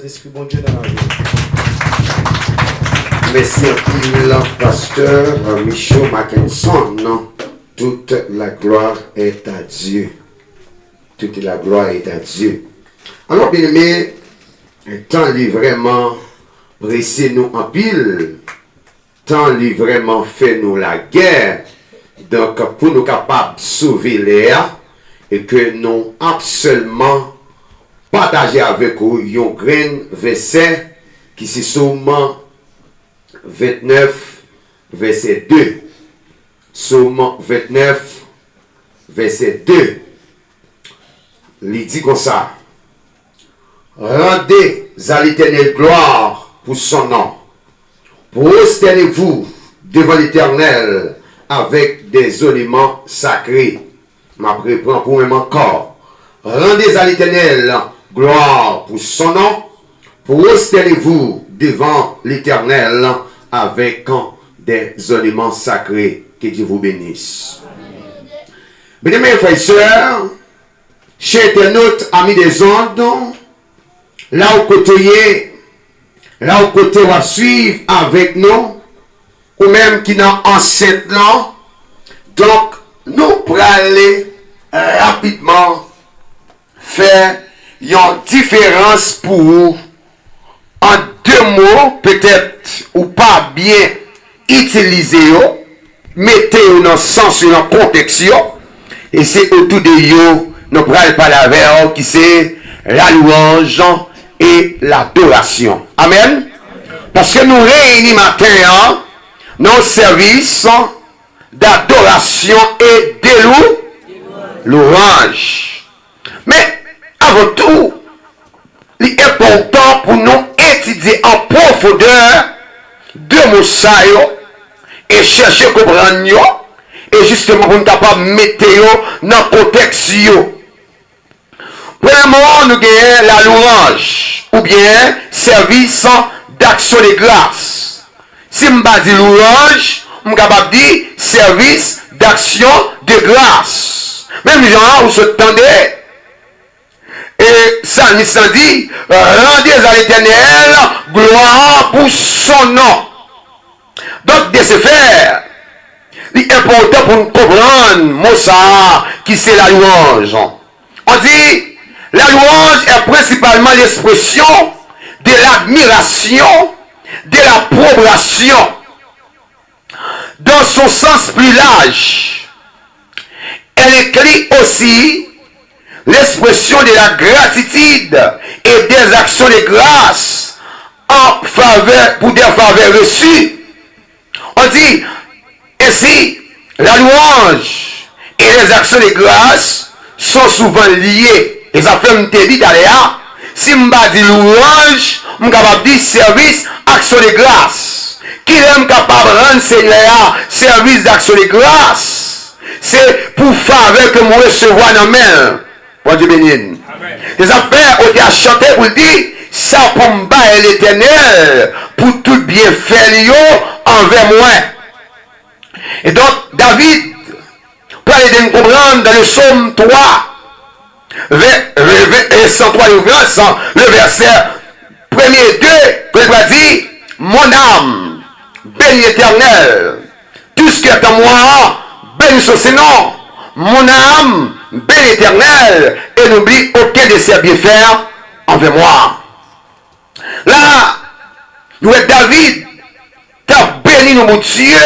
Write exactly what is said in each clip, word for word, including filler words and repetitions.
Sentespri Bondye nan lavi w. Mèsi anpil, pastè Michaud Mackenson. Toute la gloire est à Dieu. Toute la gloire est à Dieu. Alò, byeneme, tan li vrèman prese nou anpil. Tan li vrèman fè nou lagè. Donk, pou nou kapab sove lè a, e ke nou ap sèlman pataje avèk ou yon grenn vèsè ki se Sòm vennèf, vèsè de. Sòm vennèf, vèsè de. Li di konsa, Rendez à l'Éternel gloire pour son nom. Prosternez-vous devant l'Éternel avec des ornements sacrés. M ap repran pou menm ankò. Rendez à l'Éternel gloire pour son nom. Prosternez-vous devant l'Éternel avec des ornements sacrés. Que Dieu vous bénisse. Byeneme, frè e sè, chè entènot, ami dè zond, la w kote w ye, la w kote w ap swiv avèk nou, ou menm ki nan ansent lan. Donk, nou prale rapidman fè yon diferans pou ou an de mo, petèt ou pa byen itilize yo, mete yo nan sans yo, nan kontèks yo, e se otou de yo nou pral pale avè w, ki se la louange et l'adoration. Amèn. Paske nou reyini maten an nan yon sèvis d'adoration et de lou-, louange. Men, avan tou, li enpòtan pou nou etidye an pwofondè de mo sa yo e chèche konprann yo, e jisteman pou n kapab mete yo nan kontèks yo. Premyèman, nou genyen la louange, oubyen service d'action de grâce. Si m pa di louange, m kapab di service d'action de grâce. Menm jan an, ou sot tande, e salmis lan di, Rendez à l'Éternel gloire pour son nom. Donk, de ce fait, li enpòtan pou n konprann mo sa a ki se la louange. On dit, la louange est principalement l'expression de l'admiration, de l'approbation. Dans son sens plus large, elle inclut aussi l'expression de la gratitude et des actions de grâce en faveur, pour des faveurs reçues. On dit, ainsi, la louange et les actions de grâce sont souvent liées. E sa fè m te di talè a, si m pa di louanj, m kapab di sèvis aksyon de gras. Kilè m kapab rann Senyè a sèvis d'aksyon de gras? Se pou favè ke m resevwa nan men l. Bondye beni n. E sa fè otè a chante pou l di, sa pou m bay Letènèl pou tout byenfè li yo anvè mwen. E donk, David pral ede n konprann dans le psaume trois, ve-, ve-, ve-, e san twa de référence, le verset premier et deux, ke li pral di, Mon âme, bénis l'Éternel, tout ce qui est en moi, bénis son saint nom. Mon âme, bénis l'Éternel, et n'oublie aucun de ses bienfaits envers moi. La, nou wè David t ap beni non Bondye.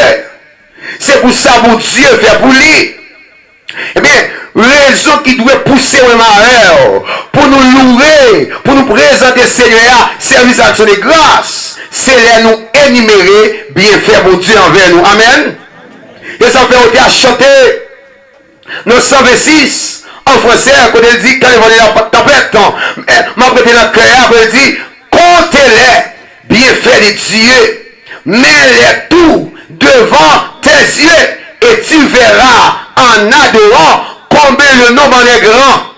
Se pou sa Bondye fè pou li. Ebyen, rezon ki dwe pouse mwen avè w pou nou louwe, pou nou prezante Senyè a sèvis aksyon de gras, se lè nou enimere byenfè Bondye anvè nou. Amèn. E sa fè yo te ap chante nan san vennsis, an fransè, kote l di, Quand le vent et la tempête, m ap rete nan kè a, kote l di, Compte les bienfaits de Dieu, mets-les tous devant tes yeux, et tu verras en adorant combien le nombre en est grand.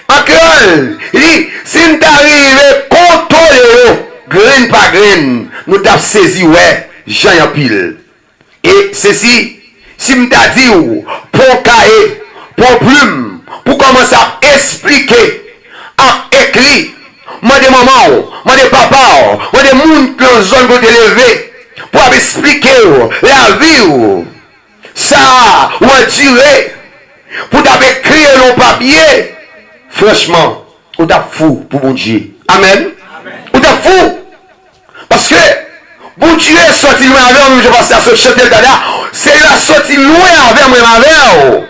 An kreyòl, li di, si n ta rive kontwole yo, grenn pa grenn, nou t ap sezi wè jan y anpil. E sesi, si m ta di w, pran w kaye, pran w plim, pou kòmanse ap esplike, ap ekri, Mande manman w, mande papa w, mande moun nan zòn kote w te leve pou ap eksplike w lavi w, sa ou andire, pou t ap ekri yo nan yon papye. Franchman, ou t ap fou pou Bondye. Amèn. Ou t ap fou. Paske Bondye soti lwen avè w, menm jan pastè a sot chante l talè a, Senyè a soti lwen avè mwen, menm avè w.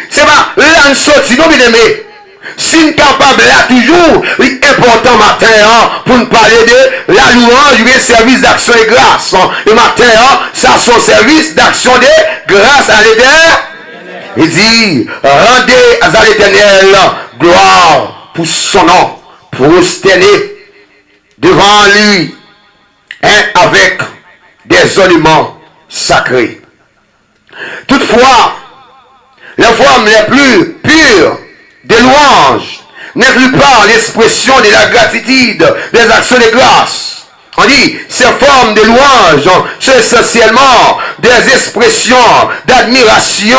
Se pa la n soti non, byeneme. Si n kapab la toujou, li enpòtan maten an pou n pale de la louanj oubyen sèvis d'action de grâce. E maten an, sa se yon sèvis d'action de grâce à l'Éternel. Li di, rendez à l'Éternel gloire pour son nom, prosternez devant lui, hein, avec des ornements sacrés. Toutefois, les formes les plus pures de louange n'incluent pas l'expression de la gratitude, des actions de grâce. On dit, ces formes de louange sont essentiellement des expressions d'admiration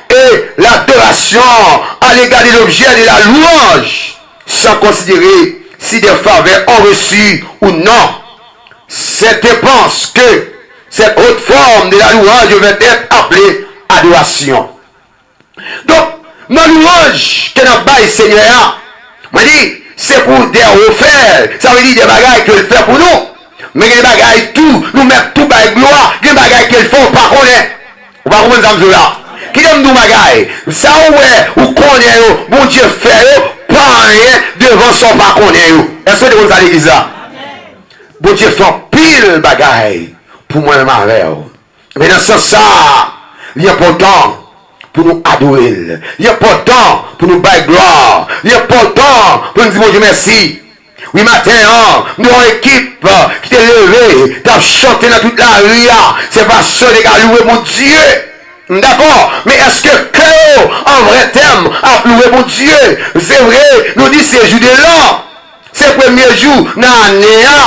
et l'adoration à l'égard de l'objet de la louange, sans considérer si des faveurs ont reçu ou non. Certains pensent que cette haute forme de la louange devait être appelée adoration. Donk, nan louanj ke n ap bay Senyè a, mwen di, se pou de ofèl, sa vle di de bagay ke l fè pou nou. Men gen bagay tou, nou mèt tou bay glwa, gen bagay ke l fè w pa konnen. Ou pa konprann sa m di w la? Kite m di w bagay, sa ou wè, ou konnen yo, Bondye fè yo, pa anyen devan sa w pa konnen yo. Èske w te konn sa legliz la? Bondye fè anpil bagay pou mwen menm avè w. Men nan sans sa a, li enpòtan pou nou adore l. Li enpòtan pou nou bay glwa. Li enpòtan pou nou di Bondye mèsi. Wi, maten an, m te wè yon ekip, euh, ki te leve, t ap chante nan tout lari a. Se fason yo te ka louwe Bondye. M dakò, men èske kè yo, an vrè tèm, ap louwe Bondye? Se vre, nou di se jou de lan. Se premye jou nan ane a.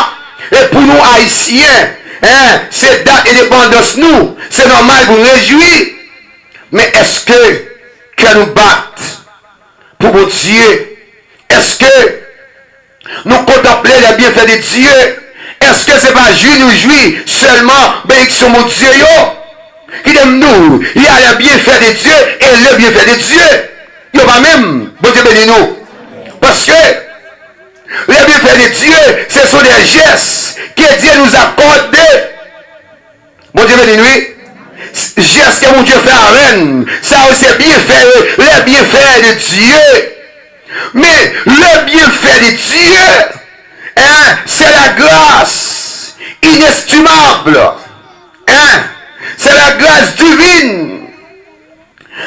E pou nou Ayisyen, en, se dat endepandans nou. Se nòmal pou n rejwi. Men èske kè nou bat pou Bondye? Èske nou kontanple lè byenfè de Dye? Èske se pa jwi nou jwi sèlman benediksyon Bondye yo? Kite m di w, il y a les bienfaits de Dieu et le bienfait de Dieu. Yo pa menm. Bondye beni nou. Paske les bienfaits de Dieu, ce sont des gestes que Dieu nous accorde. Bondye beni nou, wi. Jès ke Bondye fè avè n, sa yo se byenfè yo, les bienfaits de Dieu. Men, le bienfait de Dieu, hein, c'est la grâce inestimable. Hein? C'est la grâce divine.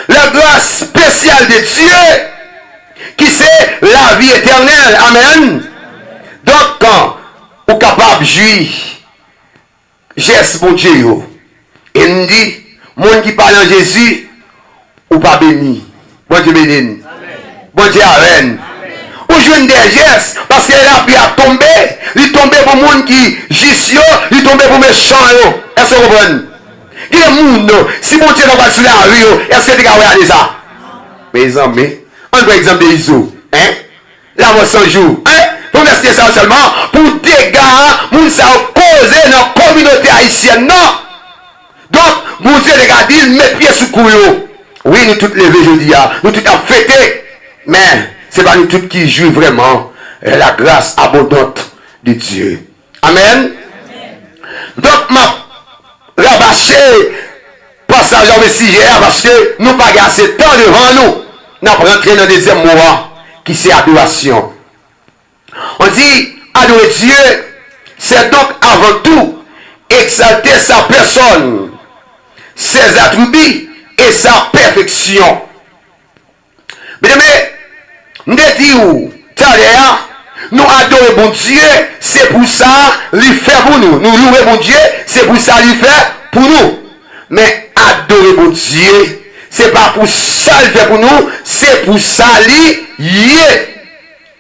La grâce spéciale de Dieu, qui c'est la vie éternelle. Amen. Donk, ou kapab jwi jès Bondye yo. E m di, moun ki pa nan Jezi, ou pa beni. Bondye beni n. Bondye avè n. Ou jwenn de jès, paske lapli ap tonbe, li tonbe pou moun ki jis yo, li tonbe pou mechan yo. Èske w konprann? Gen moun, si Bondye pa t sou lavi yo, èske yo te ka wè ane sa? Mezanmi, ann pran egzanp de Izo, en? Lamò san jou, en? Pou m eseye sa yo sèlman, pou dega moun sa yo koze nan kominote ayisyèn nan. Donk, Bondye te ka di l met pye sou kou yo. Wi, nou tout leve jodi a, nou tout ap fete. Men, se pa nou tout ki jwi vrèman la grâce abondante de Dieu. Amen. Donk, m ap rabache pasaj la oubyen sijè a, paske nou pa gen ase tan devan nou. N ap rantre nan dezyèm mo a, ki se adorasyon. On dit, adorer Dieu, c'est donc avant tout exalter sa personne, ses attributs et sa perfection. Byeneme, m te di w talè a, nou adore Bondye, se pou sa li fè pou nou. Nou louwe Bondye, se pou sa li fè pou nou. Men adore Bondye, se pa pou sa li fè pou nou, se pou sa li ye.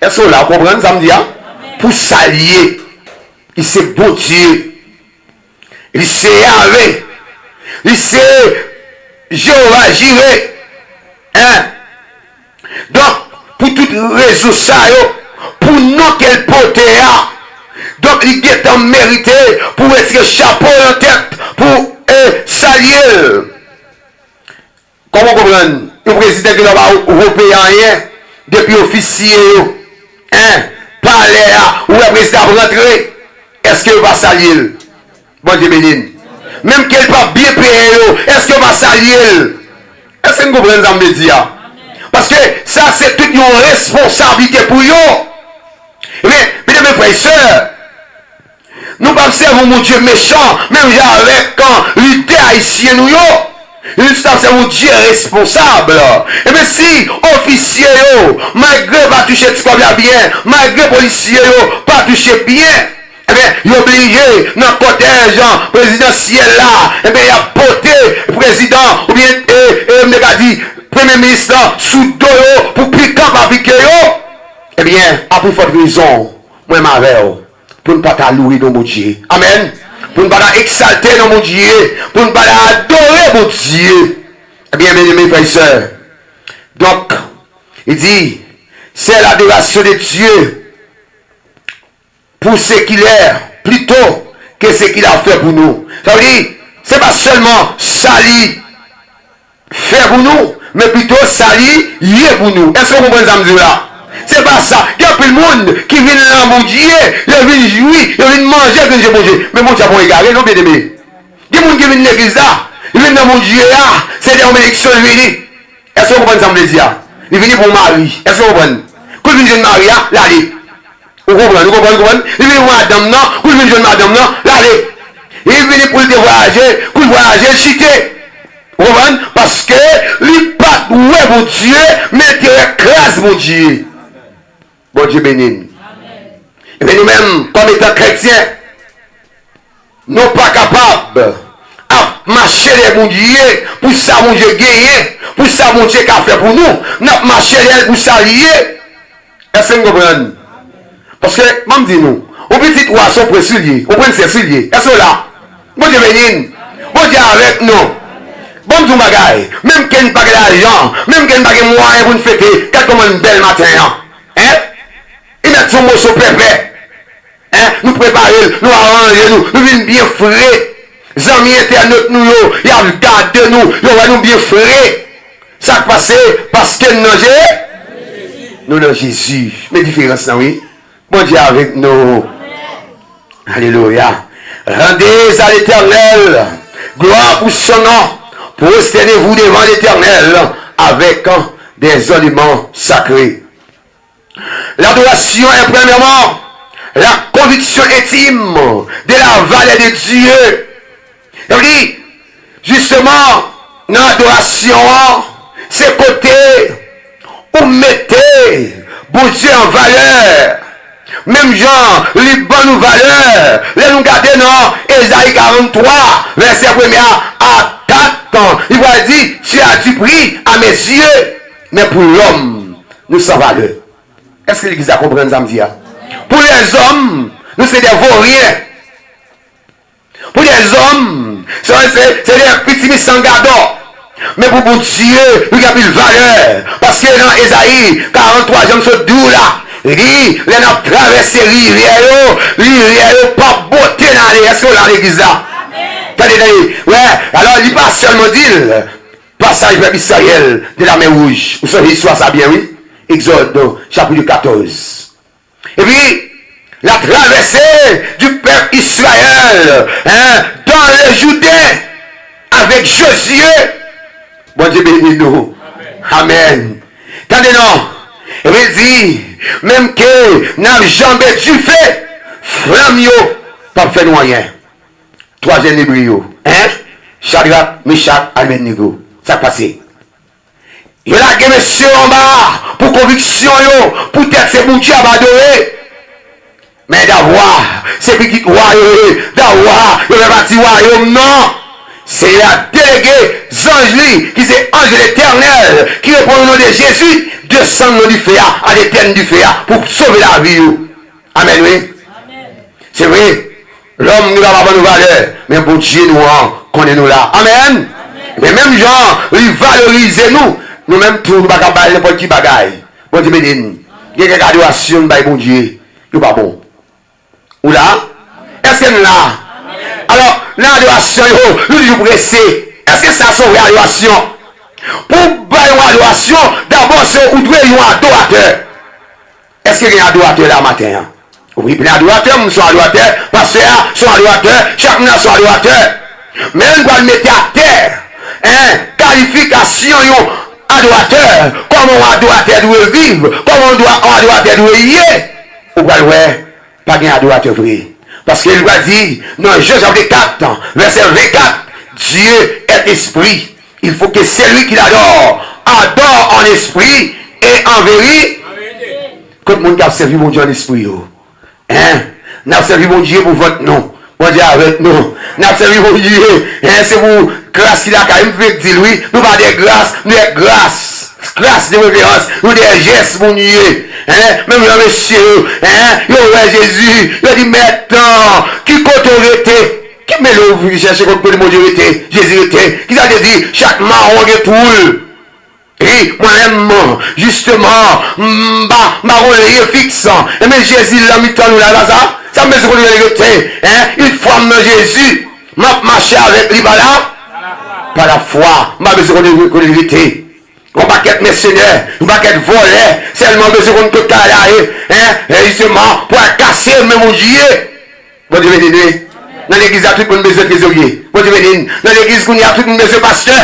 Èske w la, w konprann sa m di a? Pou sa li ye. Li se Bondye. Li se Yahvé. Li se Jewova Jire. En? Donk, pou tout rezon sa yo, pou non ke l pote a. Donk, li gentan merite pou retire chapo nan tèt, pou, e, salye l. Kòman w konprann? Yon prezidan ki la pa vo peye anyen, depi ofisye yo, en, palè a, ou wè prezidan ap rantre, èske yo pa salye l? Bondye beni n. Menm ke l pa byen peye yo, èske yo pa salye l? Èske n konprann sa m vle di a? Paske sa se tout yon responsablite pou yo. Ebyen, medam e frè e sè, nou p ap sèvi yon Bondye mechan, menm jan avèk, kan lidè ayisyen nou yo. Nou t ap sèvi yon Dye responsab. Ebyen, si ofisye yo, malgre yo pa touche ti kòb la byen, malgre polisye yo pa touche byen, ebyen, yo oblije nan kòtèj prezidansyèl la, ebyen, y ap pote prezidan, oubyen, e, e, m te ka di, premye minis lan sou do yo pou pikan pa pike yo. Ebyen, a pli fòt rezon, mwen m avè w, pou n pa ta loure non Bondye. Amèn. Pou n pa ta egzalte non Bondye. Pou n pa ta adore Bondye. Ebyen, byeneme frè e sè. Donk, li di, c'est l'adoration de Dieu pour ce qu'il est plutôt que ce qu'il a fait pour nous. Sa vle di, se pa sèlman sa li fè pou nou, men pito sa li ye pou nou. Èske w konprann sa m di w la? Se pa sa. Gen anpil moun ki vin nan Bondye, yo vin jwi, yo vin manje, vin je Bondye. Men Bondye pa yon egare, non, byeneme. Gen moun ki vin legliz la, li vin nan Bondye a, se de yon benediksyon li vini. Èske w konprann sa m vle di a? Li vini pou yon mari. Èske w konprann? Kou l vin jwenn mari a, l ale. Ou konprann, ou konprann, ou konprann? Li vini pou madanm nan, kou l vin jwenn madanm nan, l ale. Li vini pou l te vwayaje, kou l vwayaje, l chite. Ou konprann? Paske li pa t wè Bondye, men l te wè kras Bondye. Bondye beni n. Ebyen, nou menm, kòm etan kretyen, nou pa kapab ap mache dèyè Bondye pou sa Bondye genyen, pou sa Bondye ka fè pou nou. N ap mache dèyè l pou sa l ye. Èske n konprann? Paske, ban m di nou, yon pitit wa se yon prensesè li ye, yon prensès li ye. Èske w la? Bondye beni n. Bondye avèk nou. Ban m di w yon bagay, menm ke n pa gen lajan, menm ke n pa gen mwayen pou n fete, gad kòman n bèl maten an. En? Li mèt sou yon moso pèpè. En? Nou prepare l, nou aranje nou, nou vin byen fre. Zanmi entènot nou yo, y ap gade nou, yo wè nou byen fre. Sa k pase? Paske n nan Je-, nou nan Jezi. Men diferans lan, wi. Bondye avèk nou. Alelouya. Rendez à l'Éternel gloire pour son nom. Prosternez-vous devant l'Éternel avec des hurlements sacrés. L'adoration est premièrement la conviction intime de la valeur de Dieu. Sa vle di, jisteman, nan adorasyon an, se kote ou mete Bondye an valè. Menm jan li ban nou valè, lè nou gade nan Ezayi karanntwa, vèsè premye a, a kat, li pral di, Tu as du prix à mes yeux, mais pour l'homme, nous sans valeur. Èske legliz la konprann sa m di a? Pou lèzòm, nou se de voryen. Pou lèzòm, se, se, se de piti mi san gadò. Men pou Bondye, nou gen anpil valè. Paske nan Ezayi karanntwa, jan m sot di w la, li di, lè n ap travèse rivyè yo, rivyè yo p ap bote n ale. Èske w la legliz la? Tande, tande. Wè, alò, li pa sèlman di l, Passage pèp Izrayèl de la mè wouj. Ou sonje istwa sa byen, wi. Egzòd, chapit katòz. Epi, la traversée du peuple Israël, hein, dans le Jourdain avec Josué. Bondye beni nou. Amèn. Tande non. Epi di, menm ke n ap janbe dife, flanm yo p ap fè nou anyen. Twazyèm Ebre yo, en? Chadrak, Mechak, Abèdnego. Sa k pase? Yo lage mesye yo anba pou konviksyon yo, poutèt se Bondye y ap adore. Men davwa se pitit wa yo ye, davwa yo fè pati wayòm nan. Senyè a delege zanj li, ki se anj Letènèl, ki reponn o non de Jezi, desann nan dife a, a letèn dife a, pou sove lavi yo. Amèn, wi. Se vre, lòm nou pa ban nou valè, men Bondye nou an konnen nou la. Amèn. Men menm jan li valorize nou, nou menm tou, nou pa ka ba l nenpòt ki bagay. Bondye beni n. Gen kèk adorasyon n bay Bondye, yo pa bon. Ou la? Èske n la? Alò, nan adorasyon yo, nou toujou prese. Èske sa se yon vrè adorasyon? Pou w bay yon adorasyon, dabò se ou dwe yon adoratè. Èske gen adoratè la maten an? Wi, gen adoratè, m se yon adoratè, pastè a se yon adoratè, chak moun la se yon adoratè. Men nou pral mete atè, en, kalifikasyon yon adoratè, kòman yon adoratè dwe viv, kòman yon dwa- yon adoratè dwe ye. Ou pral wè, pa gen adoratè vre. Paske li pral di, nan Jan chapit kat, vèsè vennkat, Dieu est esprit. Il faut que celui qui l'adore adore en esprit et en vérité. Kot moun k ap sèvi Bondye an espri yo? Hein? N ap sèvi Bondye pou vant nou. Bondye avèk nou. N ap sèvi Bondye. Hein? Se pou gras ki lakay. M fèk di l wi. Nou pa dè gras, nou dè gras. Gras de reverans. Nou dè jès pou nou ye. Hein? Menm jan mesye yo, hein? Yo wè Jezi. Yo di, mèt, ki kote w rete? Ki mele w vin chèche kot kote Bondye rete, Jezi rete? Kisa l te di? Chak mawon gen twou l. Wi, mwen menm, jisteman, m pa, m pa gon lye fiks. Enben, Jezi lan mitan nou la, e pa sa? Sa m bezwen konnen l rete, en? Une fois m nan Jezi, m ap mache avèk li pa la, pa la fwa. M pa bezwen konnen kote l rete. Yon pakèt mèsenè, yon pakèt vòlè, sèlman bezwen konn kot kay la ye, en? E jisteman, pou al kase, men Bondye. Bondye beni nou. Nan legliz la, tout moun bezwen trezorye. Bondye beni n. Nan legliz kounye a, tout moun bezwen pastè.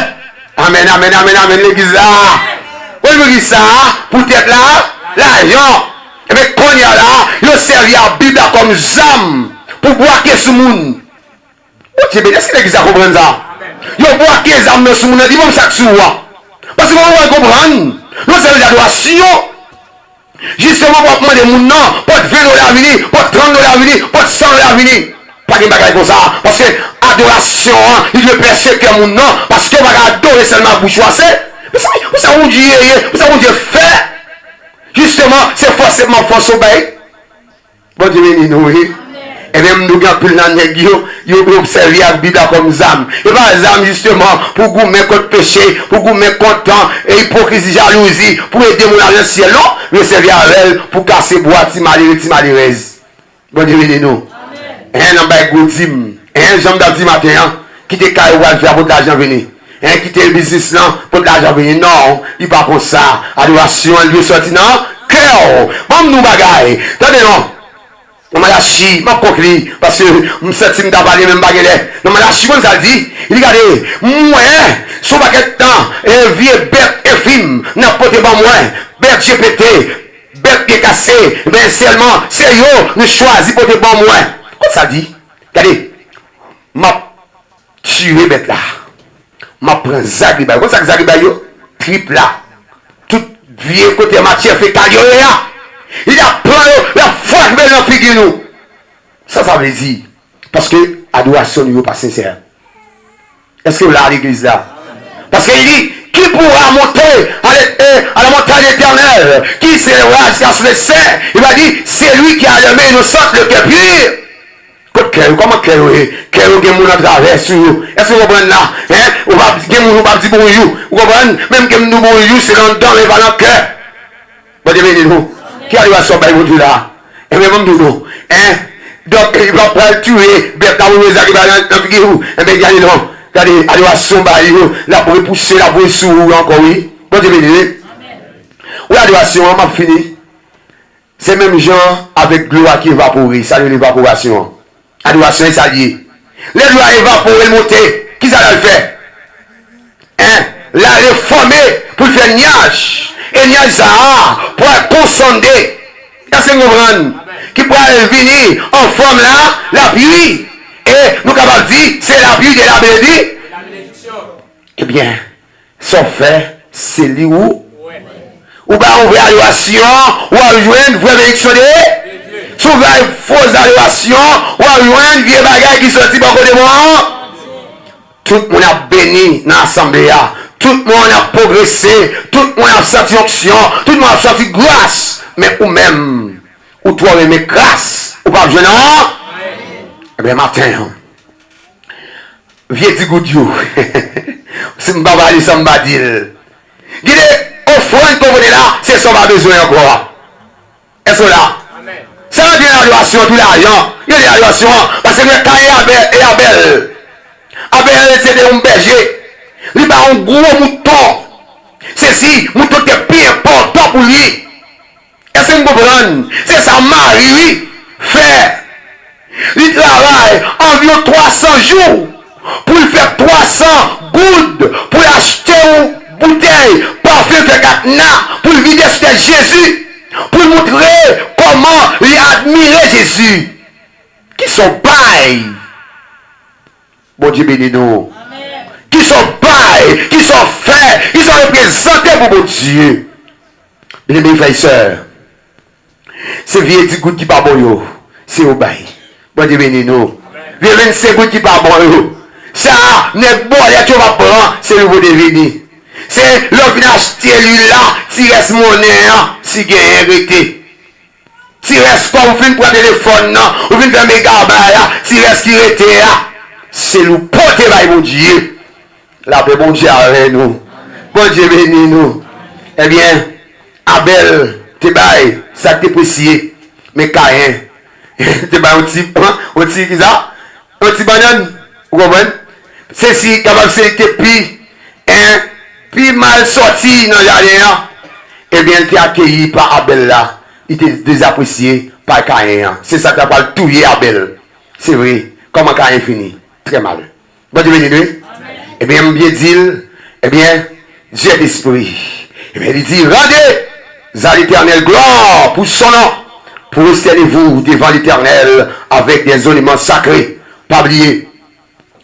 Amèn, amèn, amèn, amèn, legliz la. Bondye beni sa, poutèt la, lajan. Ebyen, kounye a la, yo sèvi a Bib la kòm zam pou bwake sou moun. Bondye beni, èske legliz la konprann sa? Yo bwake zam nan sou moun nan, di, "Ban m sa k sou ou a." Paske mwen konprann, nou sèvi adorasyon. Jisteman, w ap mande moun nan, pot ven dola vini, pot trant dola vini, pot san dola vini. Pa gen bagay konsa. Paske adorasyon an, li dwe pèse kè moun nan. Paske w pa ka adore sèlman ak bouch ou a. Se, pou sa, pou sa Bondye ye, pou sa Bondye fè. Jisteman, se fòse m ap fòse w bay. Bondye beni nou, wi. Ebyen, m di w gen anpil nan nèg yo, yo, yo sèvi ak Bib la kòm zam. E pa zam, jisteman, pou goumen kont peche, pou goumen kont, e, ipokrizi, jalouzi, pou ede moun al nan syèl, non. Yo sèvi avè l pou kase bwa ti malere, ti malerèz. Bondye beni nou. En, n ap bay gwo dim. En, jan m t ap di maten an, kite kay ou pral fè a, pot lajan vini. En, kite biznis lan, pot lajan vini. Non, li pa konsa. Adorasyon an dwe sòti nan kè w. Ban m di w bagay. Tande non. Nan Malachi, m ap konkli, paske m santi m ta pale, men m pa gen lè. Nan Malachi, konn sa l di? Li di, gade, m wè, se yon pakèt tan, e vye bèt enfim, n ap pote ban mwen, bèt je pete, bèt pye kase, men sèlman, se yo nou chwazi pote ban mwen. Konn sa l di? Gade, m ap tire bèt la. M ap pran zag li ba yo. Konn sa k zag li ba yo? Trip la. Tout vye kote matyè fekal yo ye a. Li ap pran yo, l ap frape nan figi nou. Sa sa vle di? Paske adorasyon nou yo pa sensè. Èske w la legliz la? Paske li di, qui pourra monter à l-, euh, à la montagne éternelle? Qui s'élèvera jusqu'à ce saint? Il va dire, celui qui a les mains innocentes, le cœur pur. Kot kè yo? Kòman kè yo ye? Kè yo gen moun atravè sou yo. Èske w konprann la? Hein? Ou pa gen moun ou pa di bonjou. Ou konprann? Menm ke m di w bonjou, se nan dan, men pa nan kè. Bondye beni nou. Ki adorasyon w bay Bondye la? Enben, ban m di w non. Hein? Donk, li pa pral tiye bèt la pou l zak li bay nan, nan figi w. Enben, gade non. Gade, adorasyon w bay yo, l ap repouse, l ap voye sou ou ankò, wi. Bondye beni, wi. Wi, adorasyon an, m ap fini. Se menm jan avèk dlo a ki evapore, sa yo rele evaporasyon an. Adorasyon e sa l ye. Lè dlo a evapore, l monte, ki sa l al fè? Hein? L ale fòme pou l fè nyaj. E nyaj sa a pral konsande. Èske n konprann? Ki pral vini an fòm la, lapli. E nou kapab di, se lapli de la benedi. Ebyen, sa w fè, se li ou. Ou bay yon vrè adorasyon, w ap jwenn vrè benediksyon de. Si w bay fo adorasyon, w ap jwenn vye bagay ki soti bò kote mwen an. Tout moun ap beni nan asanble a. Tout moun ap pwogrese. Tout moun ap santi onksyon. Tout moun ap santi gras. Men ou menm, ou twò renmen kras. Ou p ap jwenn an. Ebyen, maten an, vye digout yo. Si m pa pale sa m pa di l. Gide, ofrann ke w pote la, se sa w pa bezwen ankò a. Èske w la? Sa yo di nan adorasyon tou lajan. Yo di adorasyon an, paske nou wè Kayen e Abèl, e Abèl. Abèl se te yon bèje. Li bay yon gwo mouton. Se si mouton te pi enpòtan pou li. Èske n konprann? Se sa mari li fè. Li travay anviwon twa san jou pou l fè twa san goud pou l achte yon boutèy pafen fè katna pou l vide sou tèt Jezi, pou l montre kòman li admire Jezi. Kisa w bay? Bondye beni nou. Kisa w bay? Kisa w fè? Kisa w reprezante pou Bondye? Byeneme frè e sè, se vye di goud ki pa bon yo, se yo bay. Bondye beni nou. Vye vennsenk goud ki pa bon yo, sa nèg bòlèt yo pa pran, se yo pote vini. Se lè w fin achte lwil la, ti rès monnen an, si genyen, rete. Ti rès kòb ou fin pran telefòn nan, ou fin fè megabay la, ti rès ki rete a, se li w pote bay Bondye. Lapè Bondye avè nou. Bondye beni nou. Ebyen, Abèl te bay sa k te presye, men Kayen te bay yon ti, yon ti, kisa? Yon ti bannann, ou konprann? Se si kapab se li te pi, en, pi mal sòti nan jaden an, ebyen, li te akeyi pa Abèl la, li te dezapresye pa Kayen an. Se sa k ta pral touye Abèl. Se vre, kòman Kayen fini? Trè mal. Bondye beni nou, wi. Ebyen, m byen di l, ebyen, Dieu est esprit. Ebyen, li di, rendez à l'Éternel gloire pour son nom, prosternez-vous devant l'Éternel avec des ornements sacrés. Pa bliye,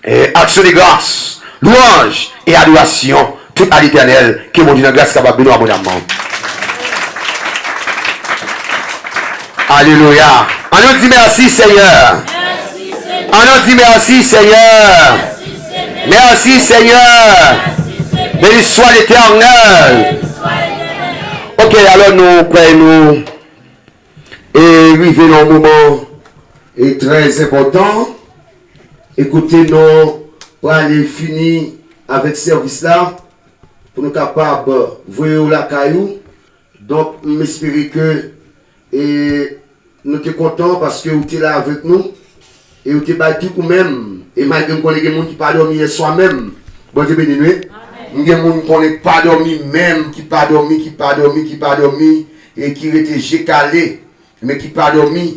eh, action de grâce, louange et adoration, tout à l'Éternel. Ke Bondye nan gras kapab beni w abondamman. Alelouya. Ann nou di mèsi, Senyè. Ann nou di mèsi, Senyè. Mèsi, Senyè. Béni soit l'Éternel. Ok, alò nou kwè nou e rive nan yon moman e trè enpòtan. Ekoute, nou prale fini avèk sèvis la pou nou kapab voye w lakay ou. Donk, m espere ke, e, nou te kontan paske ou te la avèk nou e ou te bay tout ou menm. E malgre m konnen gen moun ki pa dòmi yèswa menm, Bondye beni nou, wi. M gen moun m konnen ki pa dòmi menm, ki pa dòmi, ki pa dòmi, ki pa dòmi, e ki rete je kale, men ki pa dòmi.